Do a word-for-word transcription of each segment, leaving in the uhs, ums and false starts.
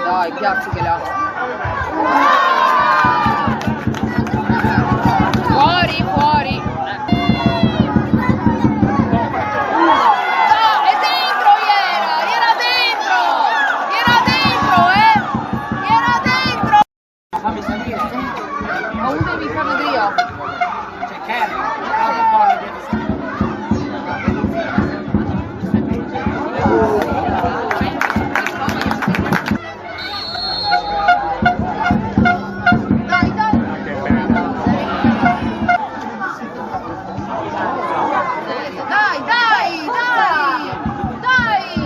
Dai, piazzichela. Fuori, fuori. No, è dentro, iera, iera dentro. Iera dentro, eh. Iera dentro. Fammi salire. Ho avuto il microfono io. C'è Kerry. Dai, dai, dai, dai, dai.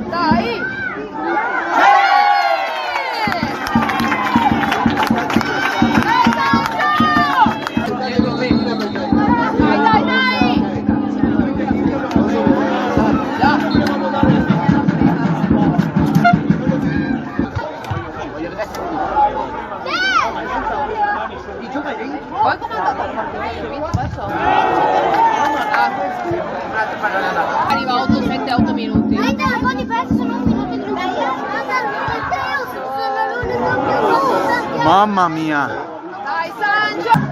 Dai! Dai, dai, dai! Poi come è andata a fare? Arriva otto, sette, otto minuti. Metti la con di pezzo, sono un minuto e trenta. Mamma mia. Dai, Sangio!